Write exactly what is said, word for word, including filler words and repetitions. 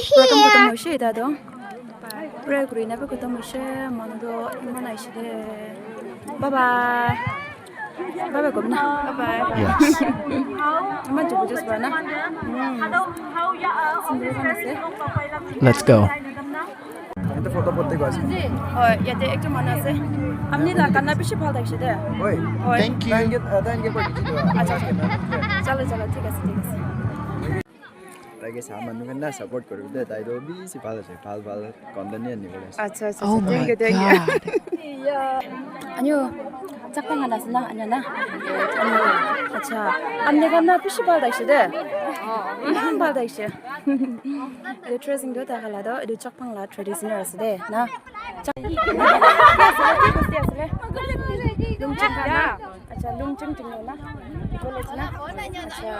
Program khatam hoise, eta toh. Prayer kuri na bi khatam hoise, manu toh eman aise de. Bye bye. Bye bye, kom na. Bye bye. Yes. Eman jubu jus ba na. Hmm. Sundor khan ase. Let's go. Etu photo botte ko ase. Hoi, yate ekta manu ase. Apni la gana bishi bhal thakise de. Hoi. Hoi. Thank you. Thank you, uh, thank you for the video. Acha, acha. Chalo, chalo, thik ase, thik ase. Taike sa manu khan na support koribo de, tai toh bishi bhal ase, bhal bhal content ni ani bole ase. Acha, acha, oh acha. Thank you, thank you. Anyo, chakpang ana ase na, anya na. Anyo, acha. Amne khan na bishi bhal thakise de. Eman bhal thakise. Etu dressing toh tai khan la toh, etu chakpang la traditional ase de, na. Chak-, lungching khan na. Acha, lungching ting na. College na. Acha.